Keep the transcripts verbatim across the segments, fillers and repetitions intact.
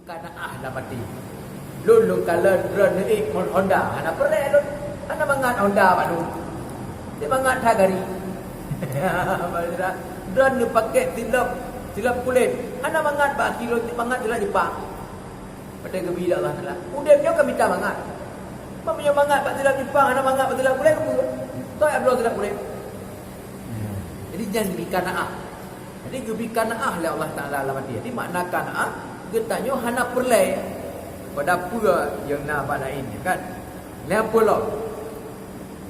Kanaah lam até. Lôn, lôn kalon droeneuh ék Honda, hana peureulée lôn. Hana mangat Honda bak lôn. Teumangat that gari. Droeneuh pakèk silop, silop kulét. Hana mangat bak aki lôn, teumangat silop Jepang. Watèe geubri lé Allah Taala. Udép nyoe ka mita mangat. Meunyoe mangat bak silop Jepang, hana mangat bak silop kulét, keupeue? Toh jak bloe silop kulét. Jadi nyan geubri kanaah. Jadi geubri kanaah lé Allah Taala lam até. Jadi makna kanaah, geutanyoe hana peureulée pada peue nyang na bak laén nyan kan. Lheuh peue lom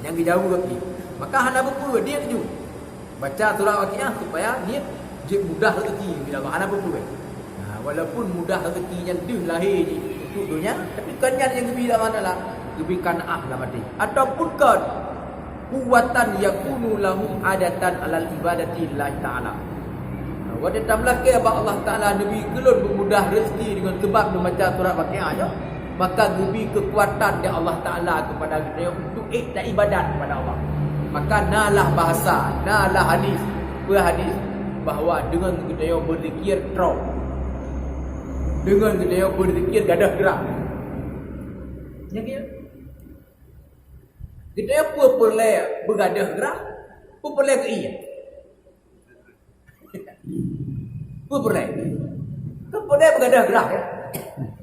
nyang geujaweueb jih. Maka hana beupeue, diet ju. Baca surat Waqiah supaya niet jeuet mudah rezeki bila hana beupeue. Nah, walaupun mudah rezeki nyan deuh lahé jih untuk donya, tapi kon nyan nyang geubri lé Allah Taala, geubri kanaah lam até. Ataupun kon quwwatan yakunu lahum adatan alal ibadati lillahi ta'ala. Watèe tameulakèe bak Allah Taala neubri keu lôn beumudah rezeki deungon seubab neubaca surat Fatihah nyoe, maka geubri keukuatan lé Allah Taala keupada geutanyoe untuk ék taibadat keupada Allah. Maka na lah bahasa, na lah hadis, peue hadis bahwa deungon geutanyoe beuzikir troe. Deungon geutanyoe beuzikir gadôh grah. Nyan keuh. Geutanyoe peue peureulée beugadôh grah, peue peureulée keu ié. Peue peureulée? Peue peureulée beugadôh grah, ya?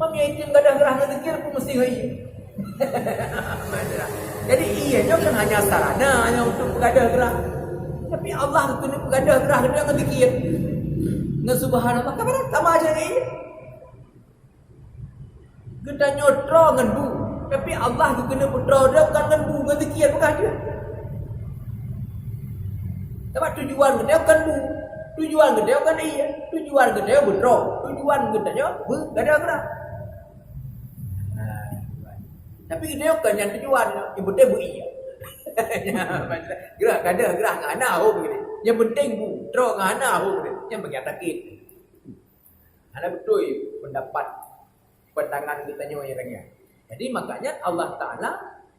Meunyoe item gadôh grah ngon zikir, peue meusti ngon ié. Jadi ié nyoe kan hanya sarana nyoe untuk beugadôh grah. Tapi Allah geukeuneuk beugadôh grah geutanyoe ngon zikir. Ngon subhanallah, ka barang sama aja ngon ié. Geutanyoe troe ngon bu, tapi Allah geukeuneuk peutroe droe kon ngon bu, ngon zikir, bukan dia. Sabab tujuan geutanyoe kon bu, tujuan geutanyoe kon ié, tujuan geutanyoe beutroe, tujuan geutanyoe beugadôh grah. Nah, tapi geutanyoe kon nyan tujuan, yang penting beu ié. Grah gadôh grah ngon hana hom geutanyoe. Yang penting bu, troe ngon hana hom geutanyoe. Nyan bagi sakét. Hana beutôi pendapat, pandangan geutanyoe nyang ka nyan. Jadi, makanya Allah Taala,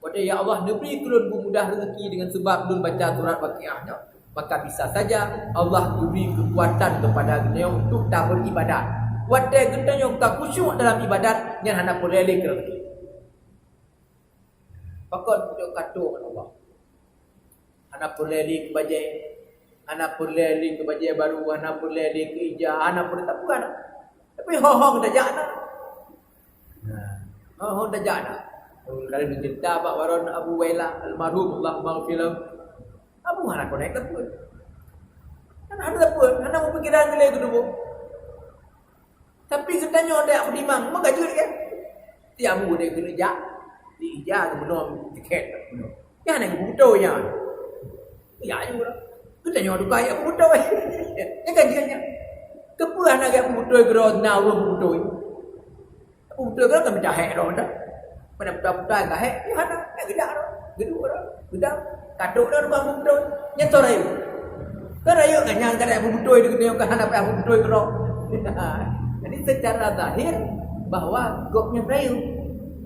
watèe, "Ya Allah, neubri keu lôn beumudah rezeki deungon seubab lôn baca surat Waqiah nyoe," maka bisa saja Allah geubri keukuatan keupada geutanyoe untuk taberibadat. Watèe geutanyoe ka khusyuk dalam ibadat, nyan hana peureulée lé keu rezeki. Pakon peucok kato ngon Allah. Hana peureulée lé keu bajée, hana peureulée lé keu bajée barô, hana peureulée lé keu ija, hana peureulée sapeue na. Tapi ho-ho tajak na. Nah, ho-ho tajak na. Kalau neuceurita bak waron Abu Wailah almarhum, Allahumma ghfir lahu. Abu hana konek teupeu. Hana, hana teupeu, hana meupikiran lé keu tuboh. Tapi geutanyoe dak peutimang, meuka jeuet kan? Tiap buleuen keuneuk jak, di ija geubunoe tiket bunoe. Nyan nyang geubeutôi nyan. Ya, ya, geutanyoe duka ya beutôi. Nyan kan jeuet nyan. Keupeue hana geubeutôi keudroe na ureueng beutôi? Beutôi keudroe kan meucahek droe dah. Pada putar-putar ka hék, nyoe hana, nyoe geudak droe, geuduek droe, geudang, katok droe bak beubeutôi. Nyan soe rayeuk? Kan rayeuk ngon nyang ka rayeuk beubeutôi, di geutanyoe ka hana payah beubeutôi keudroe. Jadi, secara zahir, bahwa gobnyan rayeuk.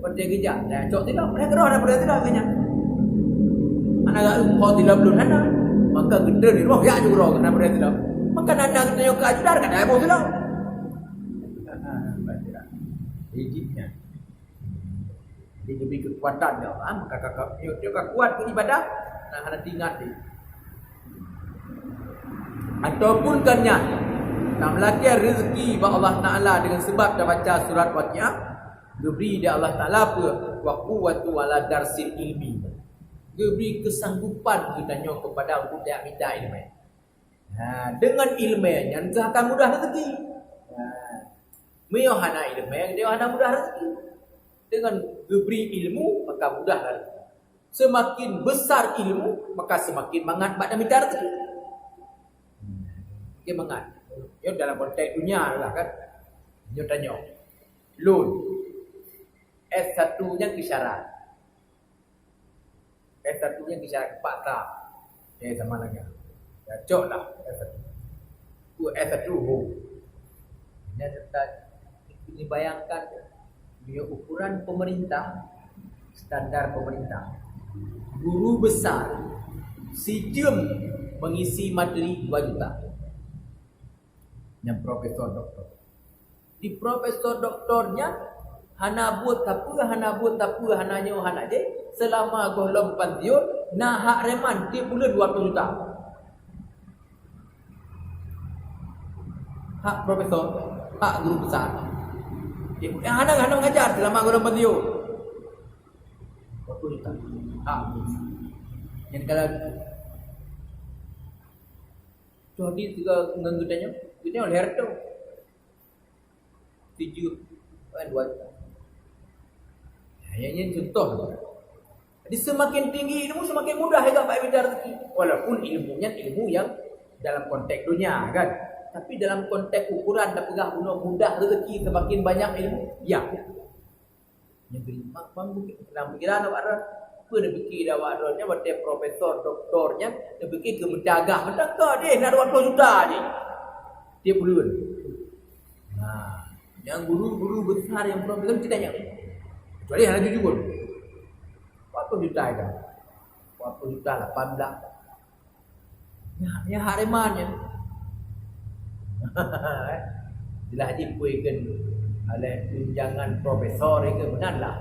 Watèe geujak, dah cok sidroe, padahai keudroe hana peureulee sidroe keu nyan. Hana rayeuk ho sidroe belum hana. Maka geutreun di rumoh, yak ju keudroe, hana peureulee sidroe. Maka na-na geutanyoe ka aju dah, ka dah boh sidroe. Ijibnya. Jadi, geubri keukuatan lé Allah, maka ka, ka, nyoe, nyoe ka kuat keu ibadah, nah, hana teuingat lé. Ataupun kan nyan, na meulakèe rezeki bak Allah Taala deungon seubab tabaca surat Waqiah, geubri lé Allah Taala peue? Wa quwwatu ala darsil ilmi. Geubri keusanggupan geutanyoe keupada untuk mita ileumèe. Nah, deungon ileumèe nyan teuh akan mudah rezeki. Nah, meunyoe hana ileumèe, dia hana mudah rezeki. Dengan geubri ilmu, maka mudahlah rezeki. Semakin besar ilmu, maka semakin mangat bak mita rezeki. Semakin mangat. Nyoe dalam konteks dunia lah kan. Nyoe tanyoe. Lôn. S satu nyan keu syarat. S satu nyan keu syarat, paksa. Eh, sama lagèe. Ya, cok lah S satu. Ku S satu ho. Nyan teutab dibayangkan, nyoe ukuran pemerintah, standar pemerintah. Guru besar, sijeuem mengisi materi dua juta. Nyan profesor, doktor. Di profesor doktor nyan hana buet sapeue, hana buet sapeue, hana nyoe, hana jih, seulama gohlom pansiun na hak reman tiep buleuen dua ploh juta. Hak profesor, hak guru besar. Tiep buleuen hana, hana mengajar seulama gohlom pansiun. Dua ploh juta. Hak guru besar. Nyan kalau Jadi tiga ngon geutanyoe, geutanyoe lhèe reutôh. Tujoh, kan, dua juta. Nah, nyan, nyan contoh. Jadi semakin tinggi ilmu, semakin mudah juga bak mita rezeki. Walaupun ilmu nyan ilmu yang dalam konteks dunia, kan. Tapi dalam konteks ukuran dan peugah bunoe mudah rezeki, semakin banyak ilmu, ya. Negeri mak bang bukit dalam pikiran awak dah. Apa dia fikir dah awak dah? Nya batèe profesor, doktor nya, dia fikir ke meucagah, meucagah deh, na dua puluh juta deh. Tiap buleuen. Nah, yang guru-guru besar yang profesor kita nya. Kecuali hana jujur. Dua puluh juta itu. Dua puluh juta, lapan belas. Nyan, nyan hak reman nyan. Jeulaih jipeuikheun oleh tunjangan profesor ikheun meunan lah.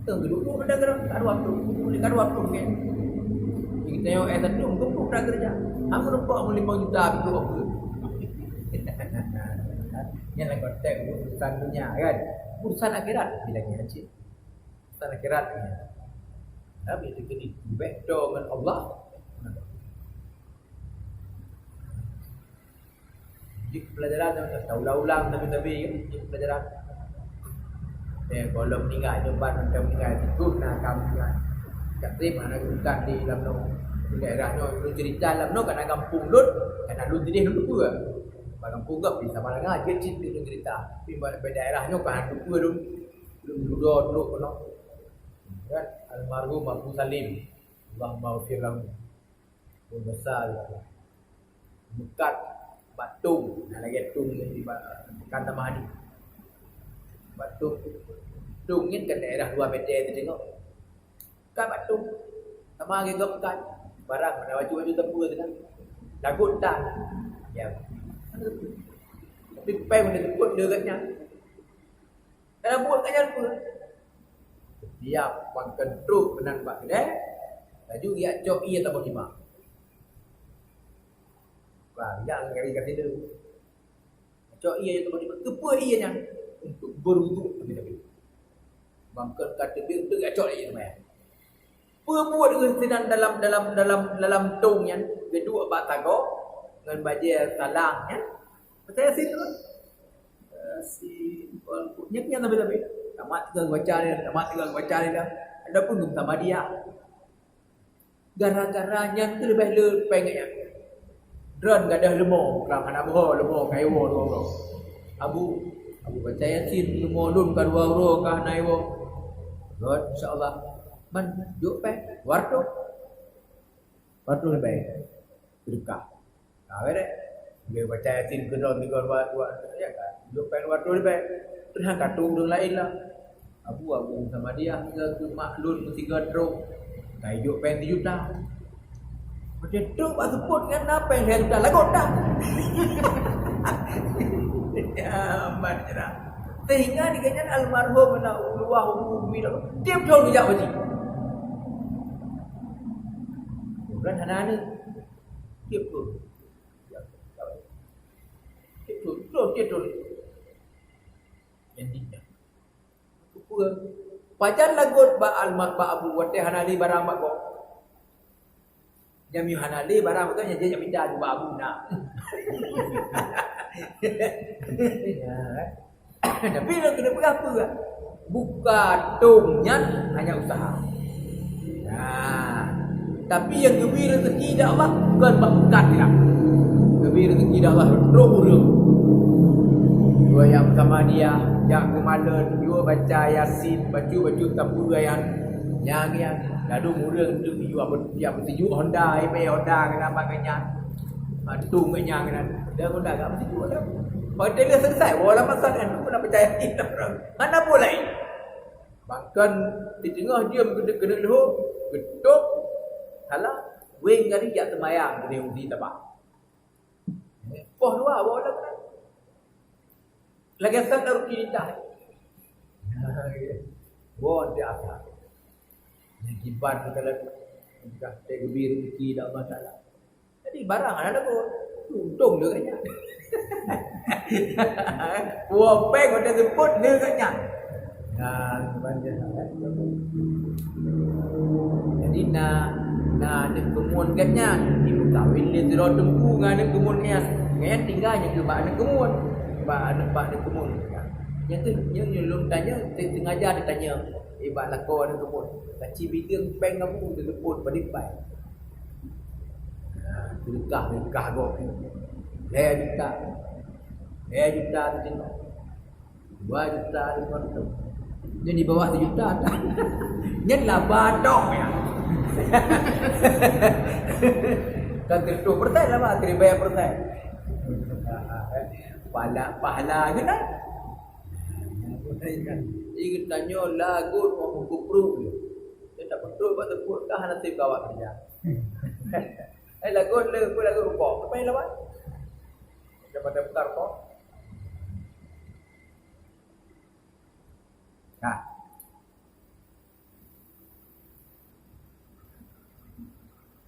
Teuh geuduk-duk pada geurang, ka dua puluh, ka dua puluh kan. Jadi kita yang S satu, geupeubuet dah kerja. Aku nampak limong juta betul apa. Nyan lah konteks urusan dunia kan. Urusan akhirat bila ni haji. Urusan akhirat ni. Tapi itu kena leubeh do ngon Allah. Di pelajaran tu, tak ulang-ulang tapi-tapi kan, di pelajaran. Eh, kalau meninggal, nyoe ban macam meninggal, itu nak kami ingat. Tak terima nak bukan di dalam no. Di daerah no, lu cerita dalam no, karena kampung lun, karena lun jadi lun dua. Bak kampung gak, di sama dengan, dia cerita, cerita. Tapi bak, bak daerah nyo, kan dua lun. Lun dua, dua, no. Kan, almarhum Abu Salim. Allahumma ghfir lahu. Pun dosa juga. Meukat bak tong, nah lagèe tong nyang di ba-, Pekan Taman Haji. Bak tong, tong nyan kan daerah luwa Medan tu tengok. Kan bak tong. Sama lagèe gop kan. Barang mana baju-baju tempur tu kan. Lagot tak? Ya. Tapi pai mana tempur dia agaknya. Dalam buet ka nyan pun. Setiap pangkeun trok meunan bak keudè, laju jak cok ié tabah timah. Bah, jak kali ka situ. Cok ié tabah timah. Keupeue ié nyan? Untuk berwuduk tapi-tapi. Bangkeut ka teubiet, tu jak cok ié teuma. Peue buet geuh sinan dalam, dalam, dalam, dalam tong nyan, geuduek bak sagoe ngon bajèe salang nyan. Percaya sih tu. Eh, si Tuan Ku, nyan, nyan tapi-tapi. Tamat tiga baca dia, tamat tiga baca dia. Adapun geuh sama dia. Gara-gara nyan tu leubeh le pèng nyan. Droen gadoh leumo, ka hana boh leumo, ka iwoe dua uroe. Abu, Abu baca Yasin leumo lôn ka dua uroe ka hana iwoe. Droen, insya Allah. Man, jok pèng, dua ratus. Dua ratus leubeh. Sedekah. Ka beres. Dia baca Yasin keu droen tiga dua, dua, ya kan? Jok pèng dua ratus leubeh. Teuh ka tueng ureueng laén lah. Abu, Abu sama dia, tiga keu mak lôn, tiga trok. Ka ijok pèng sijuta. Macam trok bak seupôt nyan na pèng sijuta, lagot dah. Ya, aman je dah. Sehingga di gobnyan almarhum na ulua ulu umi dah. Tiep thon geujak haji. Bukan hana aneuk. Tiep thon. Tiep thon, tiep thon, tiep thon. Jadi, Keupeue? Pajan lagot bak alma-, bak Abu watèe hana lé barang bak gob. Nyang miyueb hana lé barang bak gob, nyan jeuet mita bak Abu na. Ya. Tapi lôn keuneuk peugah peue? Buka tong nyan hanya usaha. Nah, tapi nyang geubri rezeki di Allah bukan bak peukat silap. Geubri rezeki di Allah droe ureueng. Dua nyang sama dia, jak keumalon, dua baca Yasin, bacut-bacut sapeue ayat nyang, nyang, lalu ureueng tu yue tiep seujuk Honda, ié Honda keunan bak nyan. Ha, tu ngon nyang keunan. Dah Honda gak seujuk dah. Padahai selesai, wala masa kan tu pernah percaya. Hana boleh. Bahkan di teungoh jeuem keuneuk, keuneuk leuhô, geutôp, salah, weng gari jak seumayang keuneuk uji tabah. Poh dua, awak lom Lagèe sat na roti nitah. Woe di asai. Nyang kiban keukalon, dah teugeubri rezeki dari Allah Taala. Jadi barang hana lagot. Untông lé gobnyan. Woe péng watèe seupôt lé gobnyan. Nah, kiban dia, eh. Jadi na, na aneuk keumuen gobnyan, jimeukawén lé sidroe teungku ngon aneuk keumuen nyan. Nyan tinggai nyan keu bak aneuk keumuen, bak aneuk, bak aneuk keumuen. Nyan keuh, nyan, nyan lôn tanyong, sengaja tanyong, eh, bak lakoe aneuk keumuen. Ka ci bideung péng kamoe teulepon padum bai. Nah, teuleukah-leukah gob. Lhèe juta. Lhèe juta teutimong. Dua juta lima ratus. Nyan di bawah sejuta. Nyan laba toh ya. Kan seratus persen laba, seribu persen. Pahala, pahala je kan? Jadi tanyoe lagot mau meukupruk je. Dia tak betul buat tepuk dah nasib kawak kerja. Eh, lagot le, aku lagot rukok. Apa yang lawan? Daripada buka rukok. Nah.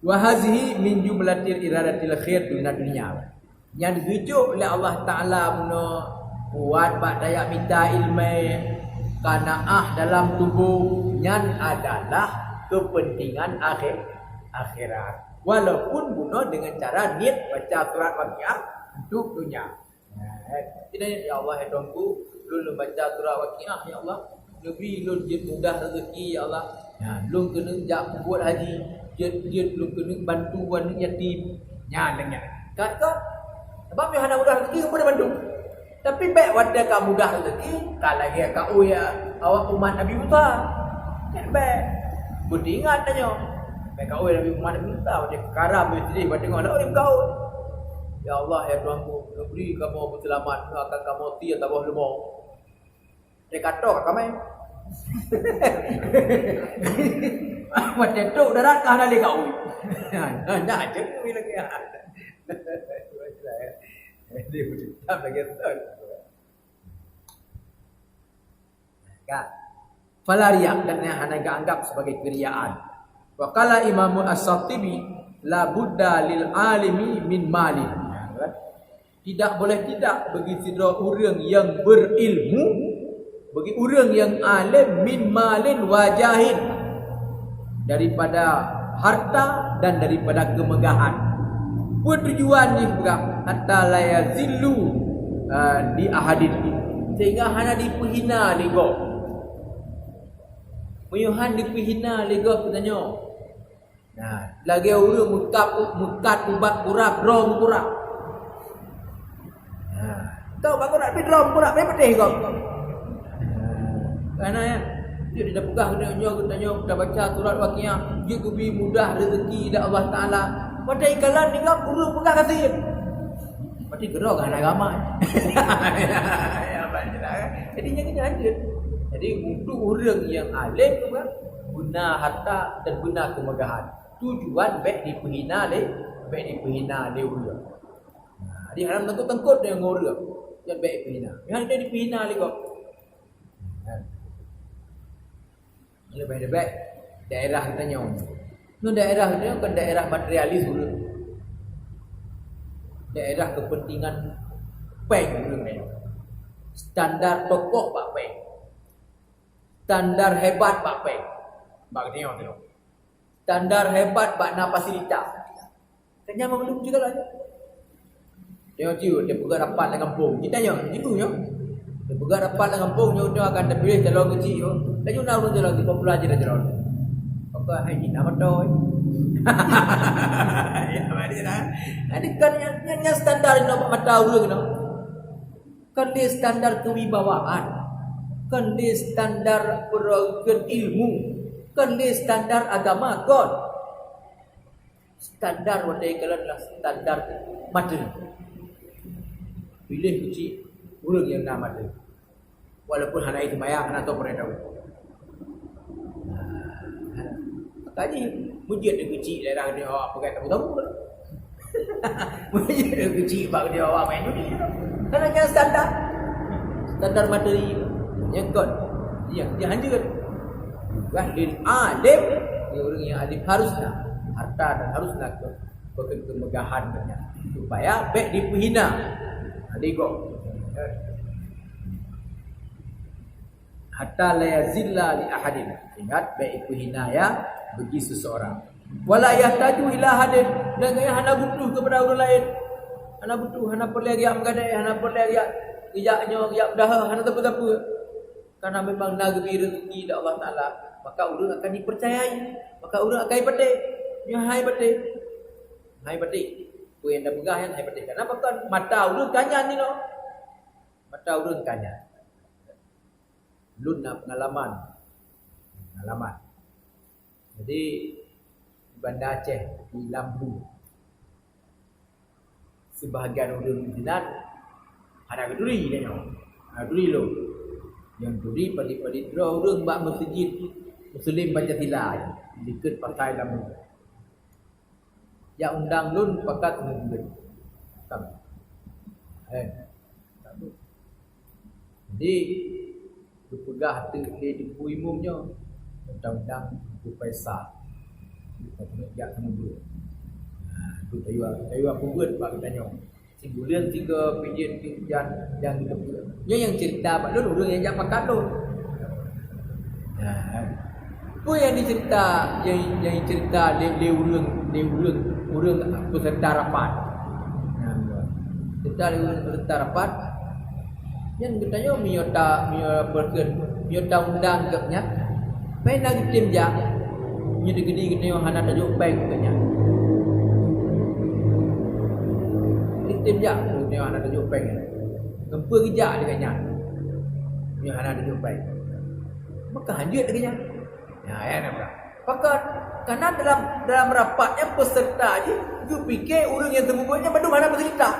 Wa hazihi min jumlatil iradatil khair dunia dunia. Nyan geujok lé Allah Taala bunoe kuat bak daya mita ileumèe, qanaah dalam tuboh, nyan adalah keupeuntengan akhé-, akhirat. Walaupun bunoe deungon cara niet baca surat Waqiah untuk dunia. Nah, eh, kita, "Ya Allah, ya Tuhanku, lôn, lôn baca surat Waqiah, ya Allah. Neubri lôn jeuet mudah rezeki, ya Allah. Nah, lôn keuneuk jak peubuet haji, jeuet, jeuet lôn keuneuk bantu aneuk yatim." Nyan, nyan. Ka, ka. Sebab nyoe hana mudah rezeki, peue bantu. Tapi bèk watèe ka mudah rezeki, ka lagèe ka ui awak umat Nabi Musa. Nyan bèk. Beuingat tanyoe. Bèk ka ui Nabi umat Nabi Musa, watèe karam, istri, watèe ngon lagèe ka ui. "Ya Allah, ya Tuhanku, neubri kamoe peuseulamat, akan kamoe sie saboh leumo." Dikatoe ka kamai. Watèe trôk darat ka hana lé ka ui. Nah, nah, cakui lagèe nyan. Dia beutôi lagèe tu. Kan? Fala riya, dan yang hana dianggap sebagai keriaan. Wa qala Imam As-Shatibi, "La budda lil alimi min malin." Tidak boleh tidak bagi sidroe ureueng yang berilmu, bagi ureueng yang alim, min malin wa jahin, daripada harta dan daripada kemegahan. Peue tujuan jih peugah, hatta la yazillu, ah, di ahadin, sehingga hana dipeuhina lé gob. Meunyoe han dipeuhina lé gob, geutanyoe Nah, lagèe ureueng meukat, meukat ubat kurap, droe meukurap. Nah, tau ubat kurap, tapi droe meukurap, tapi peudeh gob. Nah, karena ya, dia dah peugah keunoe nyoe, geutanyoe dah baca surat Waqiah, jeuet geubi mudah rezeki dari Allah Taala. Padahai kalon ninggai ureueng peugah ka sihé. Berarti keudroe kan agama. Ya, baiklah. Jadi, nyan keuh lanjut. Jadi, untuk ureueng nyang alim tu kan, beuna harta dan beuna kemegahan. Tujuan bèk dipeuhina lé, bèk dipeuhina lé ureueng. Nah, jadi, hana teungkot-teungkot deungon ureueng. Nyan bèk dipeuhina. Nyan dipeuhina lé gob. Nah. Leubeh-leubeh daerah geutanyoe. Nyoe daerah geutanyoe kon daerah materialis ulôn. Daerah kepentingan péng ulôn nyoe. Standar tokoh bak péng. Standar hebat bak péng. Bak geutanyoe tu. Standar hebat bak na fasilitas. Kan nyan mandum jikalon. Nyoe jiôh, tapeugah rapat lam gampông. Jitanyong, jiku nyoe. Tapeugah rapat lam gampông, nyoe, nyoe akan tapiléh calon keuchik nyoe. Laju na ureueng calon, popular jih calon. Maka hai jih na mata, eh. Ya, mari dah. Jadi kan nyan, nyan, nyan standar inoe bak mata ureueng inoe. Kon lé standar kewibawaan. Kon lé standar peureugeuen ilmu. Kon lé standar agama, kon. Standar watèe kalon adalah standar materi. Piléh keuchik ureueng nyang na materi. Walaupun hana seumayang, hana tao peurintah. Maka jih, meujeuet keuchik daerah di awak peugah tabu-tabu. Meujeuet keuchik bak di awak main judi. Karena nyan standar. Standar materi nyang kon, nyang dihanjeuet. Kan lil alim, ya, ureuëng nyang alim harus na harta dan harus na ke-, ke-, kemegahan gobnyan, supaya bék dipeuhina. Jadi kok, hatta la yazilla li ahadin. Ingat, bék ipeuhina ya bagi seseorang. Wala yahtaju ila ahadin, dan gobnyan hana butuh kepada ureuëng laén. Hana butuh, hana peureulée geujak meugadai, hana peureulée geujak, geujak nyoe, geujak meudaha, hana teupeu-teupeu. Karena memang na geubri rezeki lé Allah Taala, maka ureuëng akan dipercayai, maka ureuëng akan ipatéh. Nyoe hai patéh. Hai patéh. Peue nyang tapeugah nyan hai patéh. Karena pakon mata ureuëng ka nyan jinoe. Mata ureuëng ka nyan. Lôn na pengalaman. Pengalaman. Jadi, di Banda Aceh, di Lambu. Seubahagian ureuëng sinan hana geuturi tanyoe. Hana geuturi lôn. Nyang turi padit-padit droe ureuëng bak meuseujid Muslim Pancasila, dikeue pasai Lambu. Jak undang lôn pakat ngon ureuëng. Kan? Eh. Jadi, geupeugah teuk lé Teungku Imum nyoe, undang-undang Teungku Faisal. Ka keuneuk jak keu mubuet. Nah, tu tayue, tayue peubuet bak geutanyoe. Sibuleuen sigoe pijeuet keu ujan nyang geuteupeue. Nyoe nyang cerita bak lôn, ureuëng nyang jak pakat lôn. Nah, peue nyang dicerita, nyang, nyang dicerita lé, lé ureuëng, lé ureuëng, ureuëng peserta rapat. Nah, cerita lé ureuëng peserta rapat, nyan geutanyoe meunyoe ta, meunyoe beukeuen, meunyoe ta undang gobnyan, pai na geutem jak. Meunyoe teukeudi geutanyoe hana tajok péng keu gobnyan. Geutem jak geutanyoe hana tajok péng. Ngon peue geujak lé gobnyan? Meunyoe hana tajok péng. Maka hanjeuet lagée nyan. Nah, ya, nampak. Pakon, karena dalam, dalam rapat nyan peserta jih geupike ureuëng nyang teumubuet nyan bandum hana peuseuta.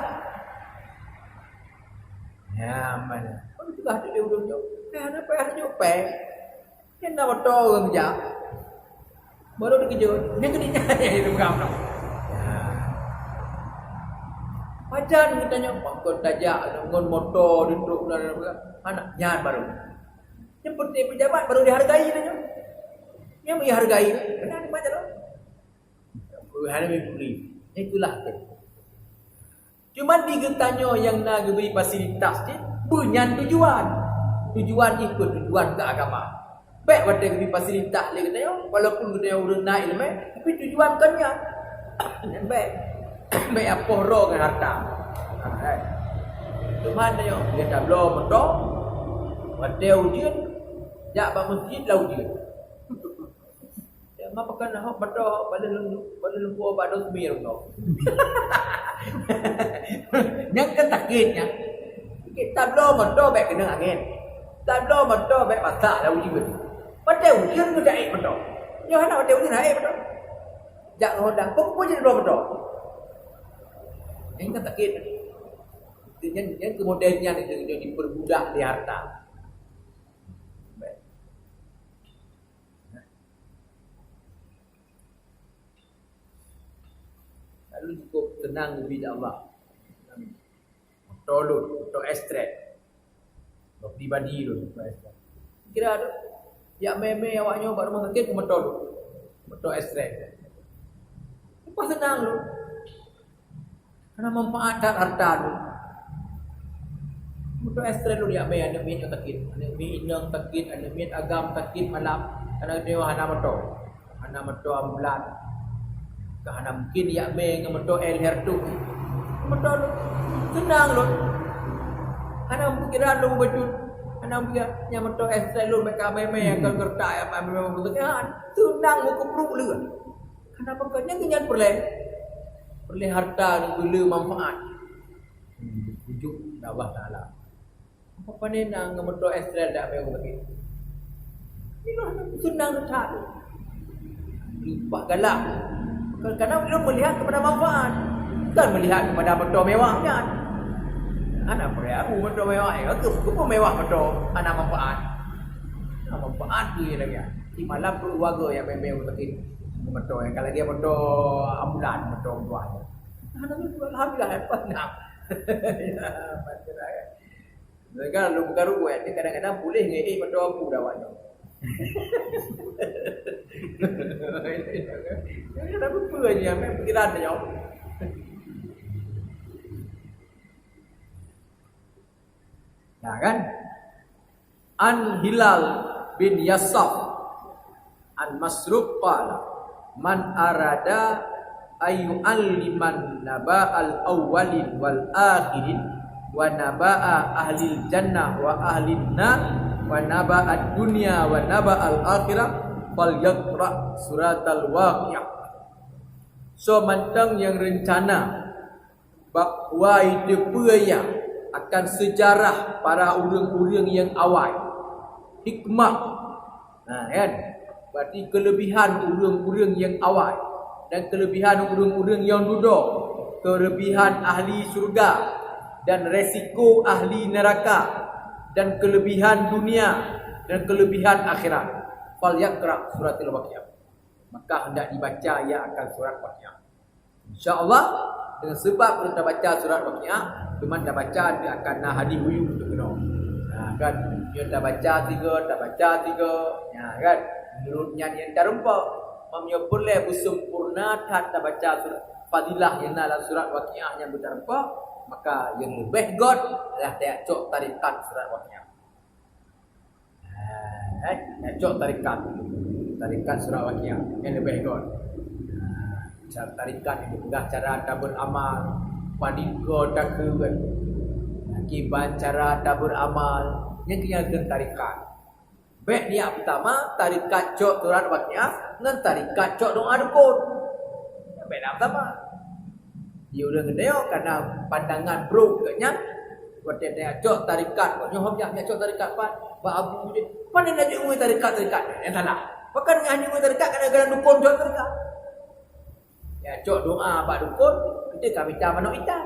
Nyaman. Kalau sudah ada di ujung tu, eh, hana payah tunjuk péng. Kan na moto ureuëng jak. Baru dikeujot. Nyan keuneuk nyan itu pegang tau. Ya. Pajan geutanyoe pakon tajak ngon moto di truk dan anak nyan baru. Yang penting pejabat baru dihargai tanyoe. Yang dihargai, kena nikmat jalan. Hana mimpi. Itulah tu. Cuma di geutanyoe nyang na geubri fasilitas cit, beunyan tujuan. Tujuan jih peue? Tujuan keu agama. Bék watée geubri fasilitas lé geutanyoe, walaupun geutanyoe ureuëng na iéleumé, tapi tujuan kon nyan. Nyan bék. Bék apoh droe ngon harta. Ha, hai. Cuma tanyoe, geutanyoe tabloe moto, watée ujeuen, jak bak meuseujid lam ujeuen. Ya, ma pakai nahok beutôi, bala lem-, bala lembu bak dos mir tu. Nyang kan sakét nyan. Kita bloe moto bék keuneuk angén. Kita bloe moto bék masak lam ujeuen. Padahai ujeuen ngon taék moto. Nyoe hana padahai ujeuen taék moto. Jak ngon Honda, pokok pun jadi bloe moto. Nyang kan sakét. Nyan, nyan kemudian nyan itu, itu diperbudak di harta. Baik. Lalu cukup tenang ubit Allah. Moto lôn, moto S-Trail. Pribadi lôn, moto S-Trail. Kira tu, jak mé-mé awak nyoe bak rumah sakit keu moto lôn. Moto S-Trail. Lepas tenang lôn. Karena manfaat that harta tu. Untuk S-Trail tu jak mé aneuk miet nyang sakét. Aneuk miet inong sakét, aneuk miet agam sakét malam. Karena dia hana moto. Hana moto ambulan. Ka hana mungkin jak mé ngon moto L R tu. Moto tu senang lôn. Hana pikiran lôn bacut. Hana pikiran nyang moto S-Trail lôn mereka mé-mé yang kereta yang mé-mé. Senang muka perut leuh. Kenapa kau nyan nyan peureulée? Peureulée harta ni beu le manfaat. Hmm, ujuk Allah Taala. Apa pandai na ngon moto S-Trail dak bayar lagi? Itulah senang that. Lupa galak. Kadang-kadang ulôn melihat kepada manfaat. Bukan melihat kepada moto mewah nyan. Hana perlu aku moto mewah. Eh, aku, aku pun mewah moto. Hana manfaat. Hana manfaat tu je lagi. Di malam tu dua go yang beng-beng moto sakit. Moto yang kalau dia moto ambulan, moto buah. Alhamdulillah, hebat nak. Ya, betul lah, kan? Mereka lalu bergaru buat, kadang-kadang boleh ngai eh pada aku dah awak nyoe. Tapi peue je amai pikiran nyoe. Nah kan? An Hilal bin Yasaf an Masruq qala, "Man arada ayyu'alliman naba'al awwalin wal akhirin wa naba'a ahlil jannah wa ahlin nar wa naba'ad dunya wa naba'al akhirah falyaqra suratal Waqiah." Soe mantong nyang reuncana bak wai teupeue akan sejarah para ureuëng-ureuëng nyang awai. Hikmah. Nah, kan? Berarti kelebihan ureuëng-ureuëng nyang awai dan kelebihan ureuëng-ureuëng nyang dudoe, kelebihan ahli syurga dan resiko ahli neraka dan kelebihan dunia dan kelebihan akhirat. Fal yaqra suratil Waqiah. Maka hendak dibaca ia akan surat Waqiah. Insya Allah, dengan sebab kita baca surat Waqiah, cuma dah baca dia akan na hadis huyu untuk kena. Ha, kan? Dia dah baca tiga, dah baca tiga. Ya, kan? Menurut nyan yang tarumpa, meunyoe peureulée beusempurna that dah baca surat fadilah yang na dalam surat Waqiah nyang beutarumpa, maka yang lebih got adalah tacok tarikat surat Waqiah. Eh, nak cok tarikat. Tarikat surat Waqiah. Yang lebih got. Cara tarikat itu peugah cara taberamal. Padiko takeuan. Kiban cara taberamal. Yang kena ke tarikat. Baik niat pertama, tarikat cok surat Waqiah, ngan tarikat cok doa dukun. Yang baik niat pertama. Di ureuëng geutanyoe kana pandangan brok geuh nyan, watée tacok tarikat, nyoe hom jak cok tarikat pat, bak abu je. Pane na jeuet ngui tarikat-tarikat nyang salah. Pakon ngani ngui tarikat kana galan dukon cok tarikat. Ya cok doa bak dukon, ente ka mita manok itam.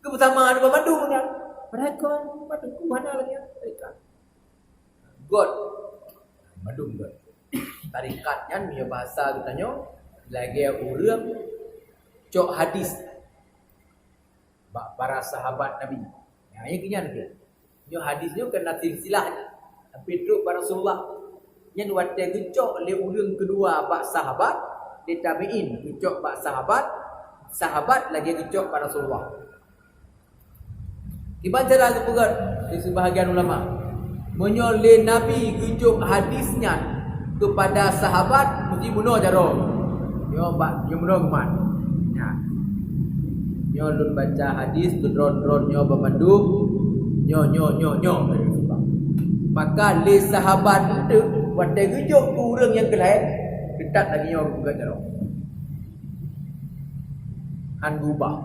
Keu beusama ada banmandum nyan. Padahai kon, patut ku hana lagée tarikat. Got. Mandum got. Tarikat nyan meunyoe bahasa geutanyoe lagée ureuëng cok hadis bak para sahabat Nabi. Nah, nyang keu nyan keuh. Nyoe hadis nyoe keunan silsilah sampai trok bak Rasulullah. Nyan watée geucok lé ureuëng keudua bak sahabat, lé tabi'in geucok bak sahabat, sahabat lagée geucok bak Rasulullah. Kiban cara geupeugah di sebahagian ulama, meunyoe lé Nabi geujok hadis nyan keupada sahabat, meusti bunoe jaroe. Nyoe bak nyoe bunoe geumat. Nyan. Nyoe lôn baca hadis keudroe-droe nyoe banmandum, nyoe, nyoe, nyoe, nyoe. Maka lé sahabat eunteuk watée geujok keu ureuëng nyang keu laén, teutab lagée nyoe geupeugah jaroe. Han geubah.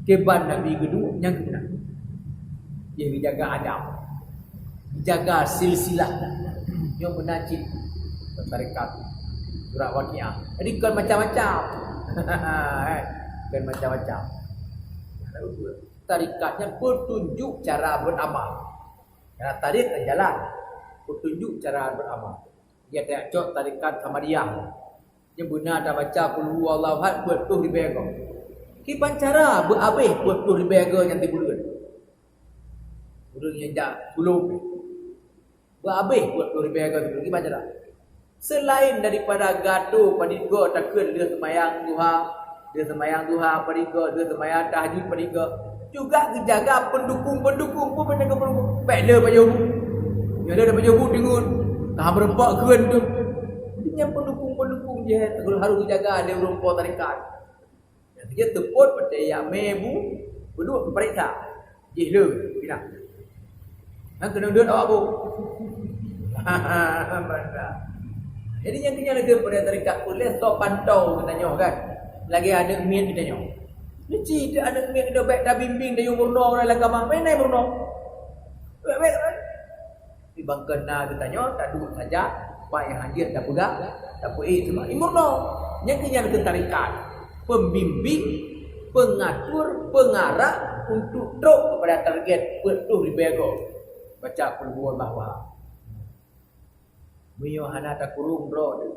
Kiban Nabi geuduek nyang keunan. Dia geujaga adab. Geujaga silsilah. Nyoe meunan cit tarikat surat Waqiah. Jadi kon macam-macam. Eh, kon macam-macam. Tarikat nyan petunjuk cara beramal. Cara tarik dan jalan. Petunjuk cara beramal. Dia tak cok tarikat Samadiyah. Nyan beuna tabaca Qul huwallahu ahad peuet ploh ribée goe. Kiban cara beuabéh peuet ploh ribée goe nyang tibuleuen. Ureuëng nyang jak tulông. Beuabéh peuet ploh ribée goe tibuleuen kiban cara. Selain daripada gato padit goe takheun lheueh seumayang duha, lheueh seumayang duha padit goe, lheueh seumayang tahajud padit goe, juga geujaga pendukung-pendukung pun, pendukung-pendukung. Bék le pajoh bu. Nyoe le pajoh bu deungon ka meureumpok kheun tu. Nyan pendukung-pendukung jih harôh geujaga lé ureuëng po tarikat. Nyang keujeuet teupot watée jak mé bu, peuduek peupareksa. Jih le pinah. Nyan keuneuk deuet awak bu. Jadi nyang keu nyan lagée pada tarikat puléh soe pantau geutanyoe kan. Lagée aneuëk miet geutanyoe. Nyoe cit aneuëk miet geutanyoe bék tabimbing tanyoe meurunoe lam agama. Meunan meurunoe. Bék-bék kan. Di bangkeuna geutanyoe taduek saja, pai hajat tapeugah, tapeuék teuma imeurunoe. Nyang keu nyan keu tarikat, pembimbing, pengatur, pengarah untuk trok kepada target peuet ploh ribée goe. Baca Qul huwallahu ahad. Meunyoe hana takurong droe teuh,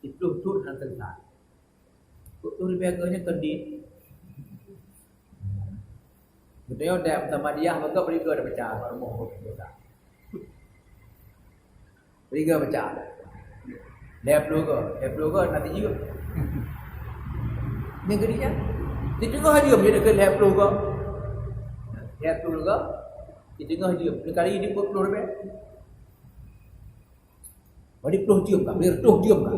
siploh thon han selesai. Peuet ploh ribée goe nyan kon di Contoh, dalam Samadiyah maka beriga dah baca, rumoh baca. Beriga baca. Lhèe ploh go, lhèe ploh go nanti jeuet. Nyang keudinya, di teungoh jeuem dia dekat lhèe ploh go. Lhèe ploh go, di teungoh jeuem. Sekali di puluh lebih. Bari ploh jeuem ka, bari reutôh jeuem ka.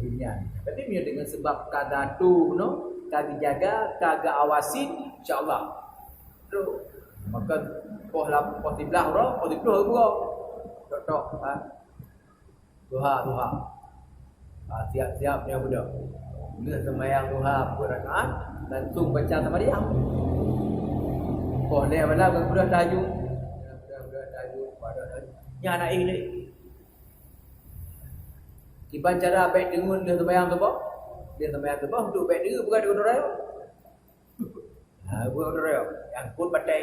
Nyan. Tapi meunyoe deungon sabab ka geuatur, no, ka geujaga, ka geuawasi, insya-Allah. Tu, maka poh lam, poh siblaih uroe, poh siploh uroe. Tok-tok, ha. Duha, duha. Ha, siap-siap nyan beudôh. Lheueh seumayang duha peuet rakaat, langsung baca Samadiyah. Poh lhèe malam ka beudôh tahajud. Beudôh, beudôh tahajud, beudôh tahajud. Nyan hana éh lé. Kiban cara bèk teungeut lheueh seumayang suboh. Lheueh seumayang suboh, untuk bèk teungeut bukan deungon raya. Ha, bukan deungon raya. Nyang kot batèe,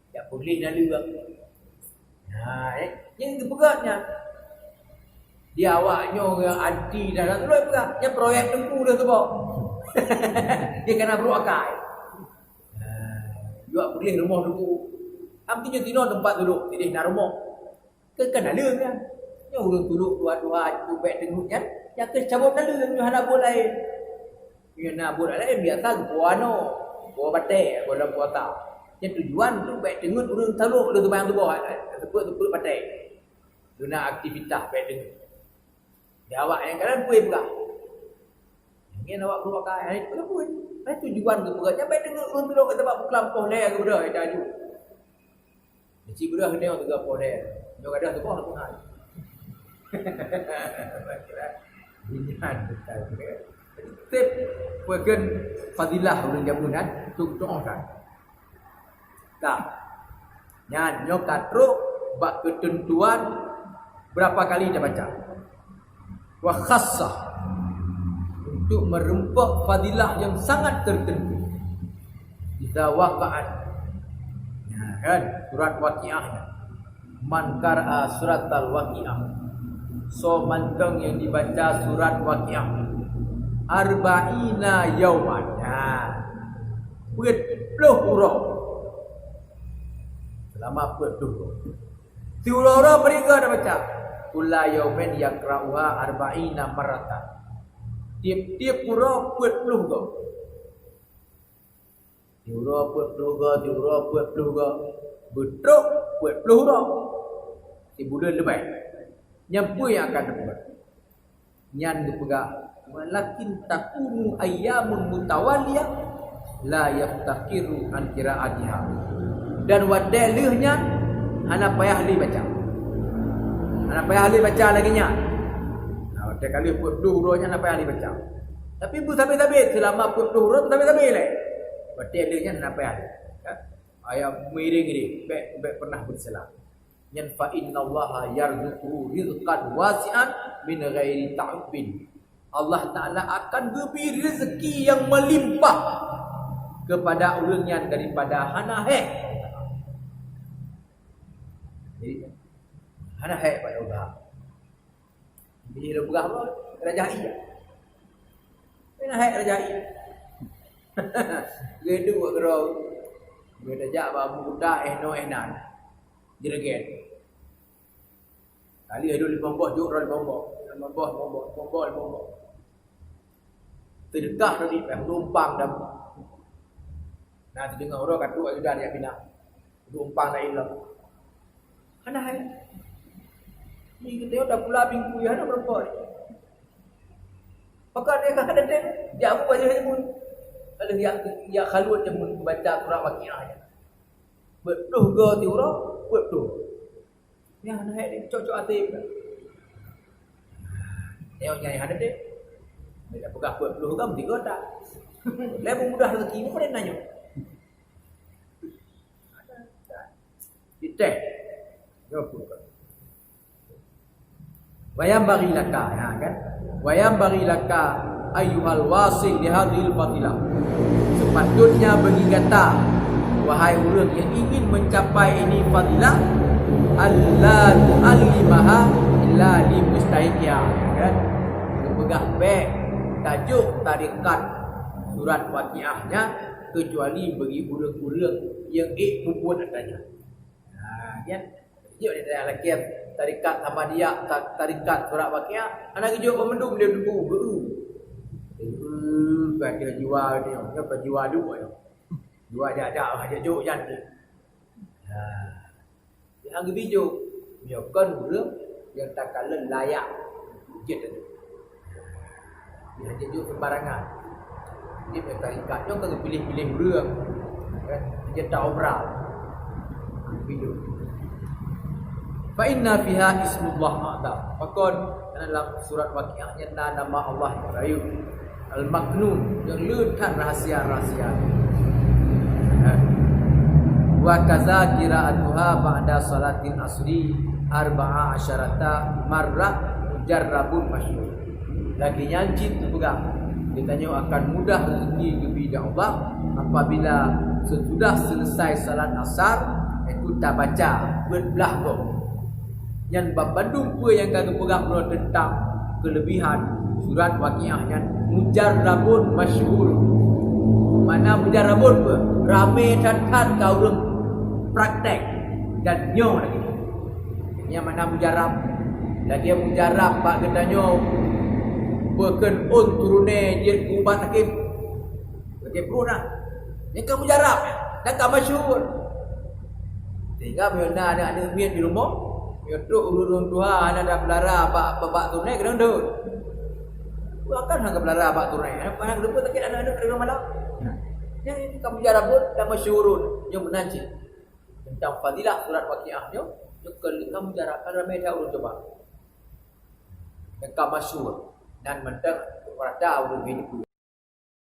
nyang puléh naleueng. Ha, eh, nyang geupeugah nyan. Di awak nyoe nyang anti dan lain peugah, nyan proyek teungku lheueh suboh. Dia kana brôk akai. Ha, juak puléh rumoh teungku. Am tinyo tinoe teumpat dudoe, sideh na rumoh. Keu ka naleueng nyan. Nyoe ureueng tulok dua-dua tu bèk teungeut nyan, nyang keu cabot naleueng nyoe hana buet laén. Nyoe na buet laén biasa geupuwoe anoe, geupuwoe batèe, geupuwoe lam puasa. Nyan tujuan tu bèk teungeut ureueng talok lé seumayang suboh, seupôt-seupôt batèe. Guna aktivitas bèk teungeut. Di awak nyang kadang pue peugah. Nyan awak peurupakan, hai, peue pun. Hai tujuan geupeugah, nyan bèk teungeut ureueng tulok keu teumpat buklam poh lhèe geubeudôh, hai taju. Cit beureuh nyoe teuga poh lhèe. Nyoe gadôh teuboh na Tuhan. Binyan bukan. Tip peugén fadilah ureueng jameun nyan, tueng-tueng kan. Ka. Nyan nyoe ka trok bak keuteuntuan berapa kali tabaca. Wa khassah, untuk meureumpok fadilah nyang sangat teuteuntu. Idza waqa'at. Nah, kan? Surat Waqiah nyan. Man qara'a suratal Waqiah. Soe mantong nyang jibaca surat Waqiah. Arba'ina yauman. Nah. Peuet ploh uroe. Seulama peuet ploh uroe. Siuroe-uroe beriga tabaca. Kulla yaumin yaqra'uha arba'ina marratan. Tiep-tiep uroe peuet ploh go. Siuroe peuet ploh go, siuroe peuet ploh go. Beutrok peuet ploh uroe. Sibuleuen leubeh. Nyan peue nyang akan tapeugah? Nyan geupeugah, "Walakin takunu ayyamun mutawaliyah la yaftakiru an qiraatiha." Dan watèe lheueh nyan hana payah lé baca. Hana payah lé baca lagèe nyan. Nah, watèe ka lheueh peuet ploh uroe nyan hana payah lé baca. Tapi beusabe-sabe seulama peuet ploh uroe beusabe-sabe lé. Watèe lheueh nyan hana payah lé. Kan? Ayat miring-miring, bèk, bèk pernah beusala. Nyan, "Fa innallaha yarzuqu rizqan wasi'an min ghairi ta'ubin." Allah Ta'ala akan geubri rezeki nyang meulimpah keupada ureueng nyan daripada hana hék. Jadi, hana hék pada usaha. Jadi, lôn peugah apa? Raja Ie. Hana hék Raja Ie. Geuduek keudroe. Geutajak bak Abu Kuta, eh, noe, eh, nan. Jeureugèt. Kali hidup limong boh, jok droe limong boh. Limong boh, limong boh, limong boh, limong boh. Seudeukah tadi, payah lumpang dah. Nah, teungoh uroe ka trok ajudan jak pinah. Lumpang dah ilong. Hana hai. Ni kita dah pula bingkui, hana berapa. Maka dia kata dia, dia aku baca ilmu. Lalu dia, dia khalut dia mun baca surah Waqiah. Peuet ploh go siuroe, peuet ploh. Nyan hana hai deh, cok-cok até pula. Nyoe nyang hana deh. Dia peugah peuet ploh go, tiga tak. Lé mudah rezeki, ni boleh nanya. Diteh. Nyoe pun. Wa yanbaghi laka, ha, kan? Wa yanbaghi laka ayyuhal wasil li hadhil fadilah. Sepatutnya bagi gata, wahai ureueng yang ingin mencapai ini fadilah, alla tu'allimaha illa li mustahiqiha, kan? Geupeugah bèk tajok tarekat surat Waqiah nyan Kecuali bagi ureuëng-ureuëng nyang ék peubuet atra nyan. Ha, kan? Jeuet di daerah lakée tarekat Ahmadiyah, ta-, tarekat Surat Waqiah, hana geujok bandum dia teungku, beu. Beu, ka dia jua dia, dia ka jua duek dia. Jua jak-jak, jak jok jan dia. Ha. Nyang geubijok, nyoe kon ureuëng nyang takalon layak jeuet. Nyang jeuet sembarangan. Jadi, tarekat nyoe ka geupiléh-piléh ureuëng. Kan? Jeuet ta obral. Geubijok. Fa inna fiha ismullah a'zam. Pakon dalam surat Waqiah nyan na nama Allah nyang rayeuk. Al-Maknun, nyang le that rahsia-rahsia. Wa kaza qira'atuha ba'da salatil asri arba'a asyarata marrah mujarrabun masyhur. Lagée nyan cit teupeugah, geutanyoe akan mudah rezeki geubri di Allah apabila sesudah selesai salat asar, itu tabaca peuet blaih gob. Nyan bak bandum peue nyang ka geupeugah uroe teuntang keulebihan surat Waqiah nyan mujarrabun masyhur. Makna mujarrabun peue? Ramé that-that ka ureuëng praktek dan nyoe lagée. Nyan makna mujarrab. Lagée mujarrab bak geutanyoe beukeun ôn turuné jeuet keu ubat sakét. Sakét pruet dah. Nyan ka mujarrab, dan ka masyhur. Sehingga meunyoe na aneuëk-aneuëk miet di rumoh, meunyoe trok ureuëng tuha hana tapeulara bak, bak, bak turuné, keunong deuh. Bukan hana tapeulara bak turuné, hana, hana geuteupeue sakét aneuëk-aneuëk di rumoh malam. Nyan ka mujarrabun dan masyhurun, nyoe meunan cit. Teuntang fadilah surat Waqiah nyoe, nyoe ka mujarrab, kan ramé that ureuëng cuba. Nyang ka masyhur, nan mantong rata ureuëng hidup.